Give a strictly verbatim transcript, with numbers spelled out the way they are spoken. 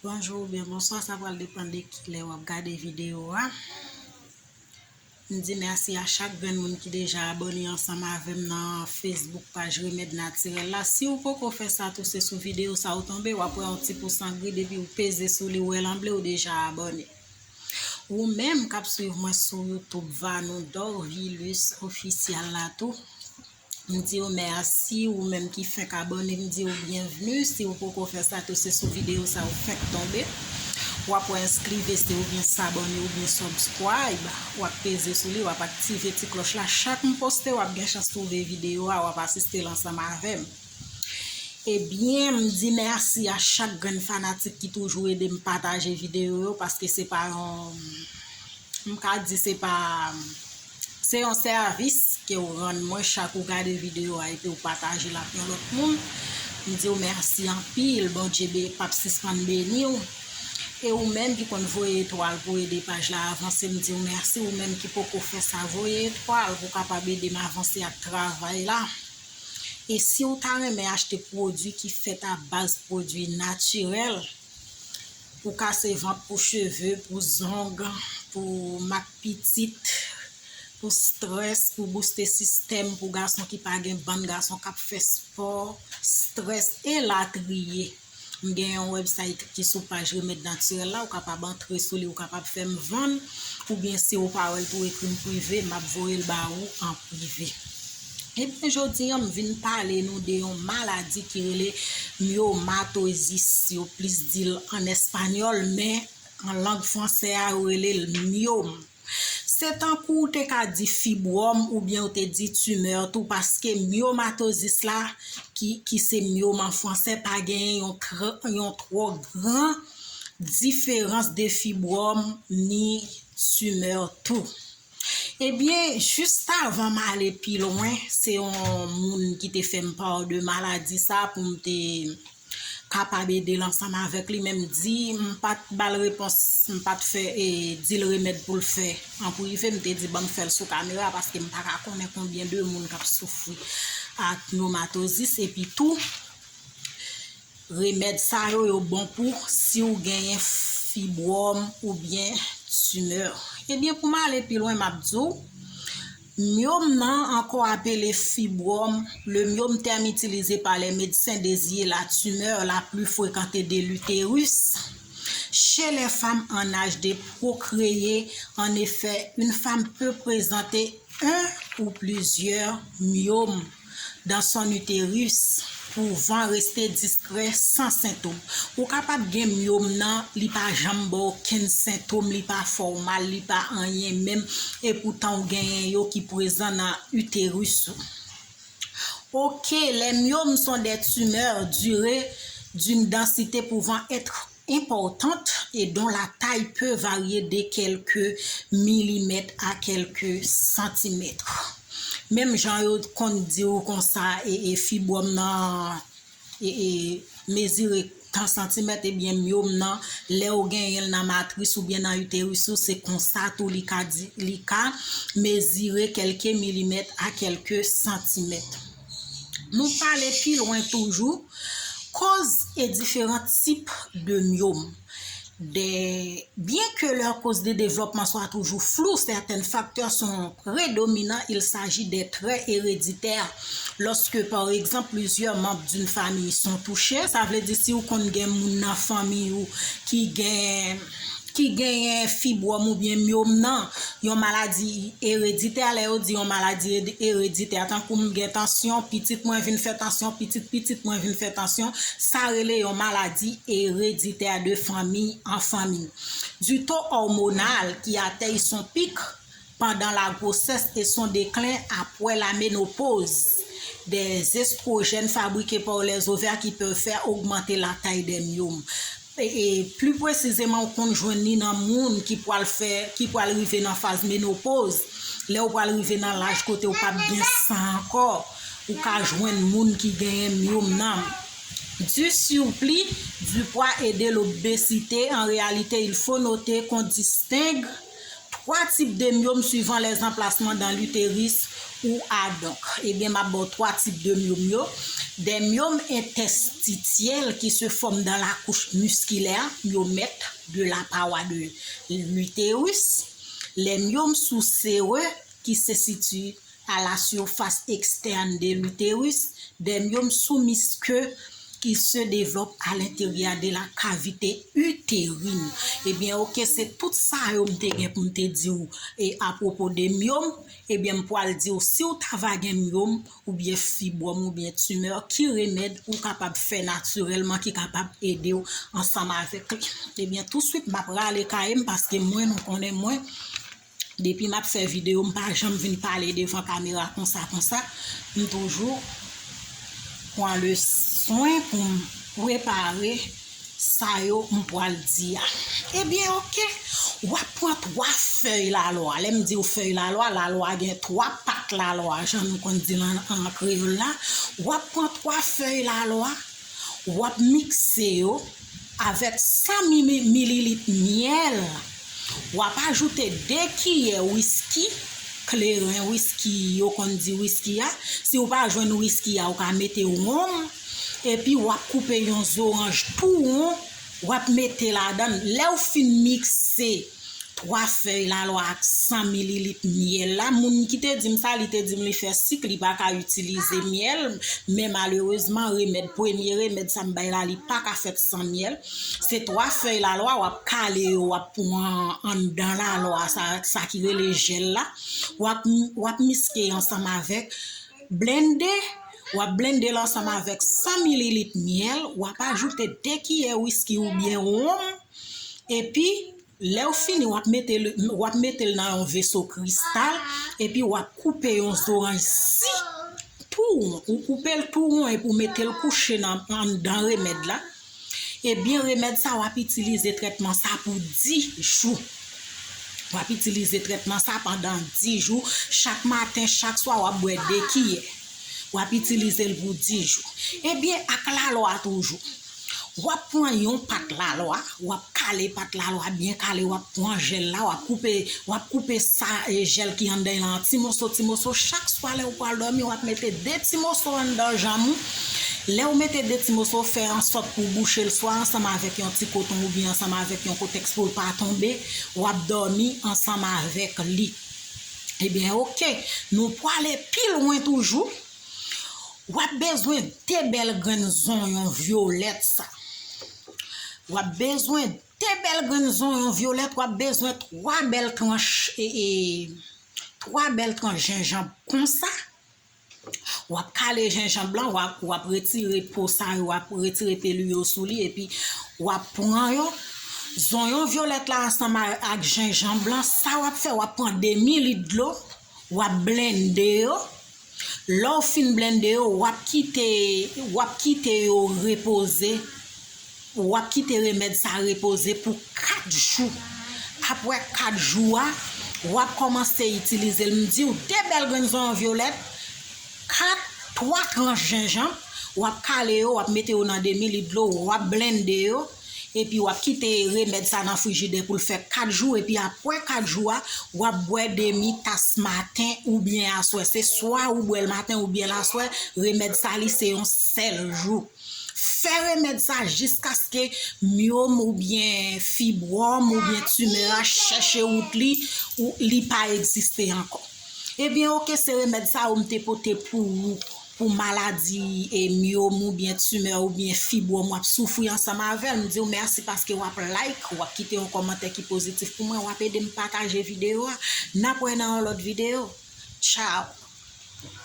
Bonjou oubyen bonswa, sa pral depann de kilè w ap gade videyo a. M di mèsi a chak grenn moun ki deja abòne ansanm avè m nan Facebook paj Remèd Natirèl la. Si w poko fè sa tou, se sou videyo sa w tonbe, w ap wè yon ti pous an gri, depi w peze sou li, w wè l an ble, w deja abòne. Ou menm k ap swiv mwen sou YouTube, Vanou Dorvilus Official la tou, m di w mèsi. Ou menm ki fenk abòne, m di w byenvni. Si w poko fè sa tou, se sou videyo sa w fenk tonbe. W ap wè enskrivese oubyen sabòne oubyen subscribe. W ap peze sou li, w ap aktive ti klòch la. Chak m poste, w ap gen chans twouve videyo a, w ap asiste l ansanm avè m. Ebyen, m di mèsi a chak grenn fanatik ki toujou ede m pataje videyo yo, paske se pa yon, m ka di se pa, se yon sèvis ke w rann mwen chak ou gade videyo a epi w pataje l ak yon lòt moun. M di w mèsi anpil, Bondye be-, p ap sispann beni w. E ou menm ki konn voye etwal pou ede paj la avanse, m di w mèsi. Ou menm ki poko fè sa, voye etwal pou w kapab ede m avanse ak travay la. E si w ta renmen achte pwodui ki fèt a baz pwodui natirèl, pou kase vant, pou cheve, pou zong, pou mak pitit, pou strès, pou bouste sistèm, pou gason ki pa gen bann, gason k ap fè spò, strès, elatriye. M gen yon website ki sou paj Remèd Natirèl la, ou kapab antre sou li, ou kapab fè m vann, oubyen si ou pa wè l tou, ekri m prive, m ap voye l ba ou an prive. Ebyen, jodi a, m vin pale nou de yon maladi ki rele myomatosis. Yo plis di l an espanyòl, men an lang fransè a, yo rele l myòm. Se tankou w te ka di fibwòm oubyen w te di timè tou, paske myomatosis la, ki, ki se myòm an fransè, pa genyen yon tr-, yon twò gran diferans de fibwòm ni timè tou. Ebyen, jis avan m ale pi lwen, se yon moun ki te fè m pa de maladi sa pou m te kapab ede l ansanm avèk li, men m di, m pa t ba l repons, m pa t fè, e, di l remèd pou l fè an prive, m te di, "Ban m fè l sou kamera," paske m pa ka konnen konbyen de moun k ap soufri ak myomatosis, epi tou, remèd sa yo, yo bon pou si w genyen fibwòm oubyen timè. Ebyen, pou m ale pi lwen, m ap di w, myòm nan, encore appelé fibrome, le myome, terme utilisé par les médecins, désigne la tumeur la plus fréquentée de l'utérus chez les femmes en âge de procréer. En effet, une femme peut présenter un ou plusieurs myomes dans son utérus, pouvant rester discret sans symptôme. Ou kapab gen myòm nan, li pa janm ba w okenn sentòm, li pa fè w mal, li pa anyen menm, e poutan w genyen yo ki prezan nan iteris ou. Ok, les myomes sont des tumeurs durées d'une densité pouvant être importante et dont la taille peut varier de quelques millimètres à quelques centimètres. Menm jan yo konn di w konsa, e, e fibwòm nan, e, e mezire tan santimèt, ebyen myòm nan, lè w genyen l nan matris oubyen nan iteris ou, se konsa tou li ka di, li ka mezire quelques millimètres à quelques centimètres. Nou pale pi lwen toujou, cause et différents types de myome. Des, bien que leur cause de développement soit toujours floue, certains facteurs sont prédominants. Il s'agit des traits héréditaires. Lorsque, par exemple, plusieurs membres d'une famille sont touchés, sa vle di si w konn gen moun nan fanmi ou ki gen, ki genyen fibwòm oubyen myòm nan, yon maladi ereditè, lè yo di yon maladi ed-, ereditè, tankou m gen tansyon, pitit mwen vin fè tansyon, pitit pitit mwen vin fè tansyon, sa rele yon maladi ereditè de famille en famille. Du taux hormonal qui atteint son pic pendant la grossesse et son déclin après la ménopause. Des estrogènes fabriqués par les ovaires qui peuvent faire augmenter la taille des myomes. E, e, pli presizeman, ou konn jwenn li nan moun ki pral fè, ki pral rive nan faz menopoz. Lè ou pral rive nan laj kote ou p ap gen san ankò, ou ka jwenn moun ki genyen myòm nan. Du surplus, du poids et de l'obésité, en réalité, il faut noter qu'on distingue trois types de myome suivant les emplacements dans l'utérus ou adonk. Ebyen, m ap ba w twa tip de myòm yo. Des myomes interstitiels qui se forment dans la couche musculaire myomètre de la paroi de l'utérus, les myomes sous séreux qui se situent à la surface externe de l'utérus, des myomes sous-misqueux qui se développent à l'intérieur de la cavité utérine. Ebyen, oke, se tout sa yo m te gen pou m te di w. E apwopo de myòm, ebyen, m pwal di w, si w ta va gen myòm, oubyen fibwòm, oubyen timè, ki remèd ou kapab fè natirèlman ki kapab ede w ansanm avèk li. Ebyen, touswit, m ap rale kay m, paske mwen, nou konnen mwen, depi m ap fè videyo, m pa janm vin pale devan kamera konsa, konsa. M toujou pran le swen pou m prepare sa yo m pwal di a. Ebyen, oke, w ap pran twa fèy lalwa. Lè m di w fèy lalwa, lalwa gen twa pat lalwa, jan nou konn di l an, an kreyòl la. W ap pran twa fèy lalwa, w ap mikse yo avèk san mi-, mililit myèl. W ap ajoute de kiyè wiski, kleren wiski, yo konn di wiski a. Si w pa jwenn wiski a, ou ka mete wonm. Epi w ap koupe yon zoranj tou won, w ap mete ladan l. Lè w fin mikse twa fèy lalwa ak san mililit myèl la, moun ki te di m sa, li te di m li fè sik, li pa ka itilize myèl, men malerezman, remèd, premye remèd sa m bay la, li pa ka fèt san myèl. Se twa fèy lalwa, w ap kale yo, w ap pran anndan lalwa, sa, sa ki rele jèl la. W ap, w ap miske ansanm avèk blende, w ap blende l ansanm avèk san mililit myèl, w ap ajoute de kiyè wiski oubyen wonm, epi lè w fini, w ap mete l, w ap mete l nan yon veso kristal, epi w ap koupe yon zoranj si tou won. Ou koupe l tou won epi w mete l kouche nan, anndan remèd la. Ebyen, remèd sa, w ap itilize trètman sa pou dis jou. W ap itilize trètman sa pandan dis jou. Chak maten, chak swa, w ap bwè de kiyè. W ap itilize l pou dis jou. Ebyen, ak lalwa toujou. W ap pran yon pat lalwa, w ap kale pat lalwa byen kale, w ap pran jèl la, w ap koupe, w ap koupe sa, e, jèl ki anndan l la an ti moso, ti moso. Chak swa lè w pral dòmi, w ap mete de ti moso anndan janm ou. Lè w mete de ti moso, w fè ansòt pou w bouche l, swa ansanm avèk yon ti koton oubyen ansanm avèk yon kotèks pou l pa tonbe, w ap dòmi ansanm avèk li. Ebyen, oke, nou pwale pi lwen toujou. W ap bezwen de bèl grenn zonyon vyolèt sa. W ap bezwen de bèl grenn zonyon vyolèt, w ap bezwen twa bèl tranch, e, e, twa bèl tranch jenjanm konsa. W ap kale jenjanm lan, w ap, w ap retire po sa yo, w ap retire peli yo sou li, epi w ap pran yo. Zonyon vyolèt la ansanm a, ak jenjanm lan, sa w ap fè, w ap pran demi lit dlo, w ap blende yo. Lè w fin blende yo, w ap kite, w ap kite yo repoze. W ap kite remèd sa repoze pou kat jou. Apre kat jou a, w ap kòmanse itilize l. M di w, de bèl grenn zonyon vyolèt, kat, twa tranch jenjanm, w ap kale yo, w ap mete yo nan demi lit dlo, w ap blende yo, epi w ap kite remèd sa nan frijidè pou l fè kat jou, epi apre kat jou a, w ap bwè demi tas maten oubyen aswè. Se swa ou bwè l maten oubyen l aswè, remèd sa li se yon sèl jou. Fè remèd sa jiskaske myòm oubyen fibwòm oubyen timè a chèche wout li, ou li pa egziste ankò. Ebyen, oke, se remèd sa yo m te pote pou ou, pou maladi e myòm oubyen timè oubyen fibwòm w ap soufri ansanm avè l. M di w mèsi paske w ap like, w ap kite yon kòmantè ki pozitif pou mwen, w ap ede m pataje videyo a. N ap wè nan yon lòt videyo. Tchao!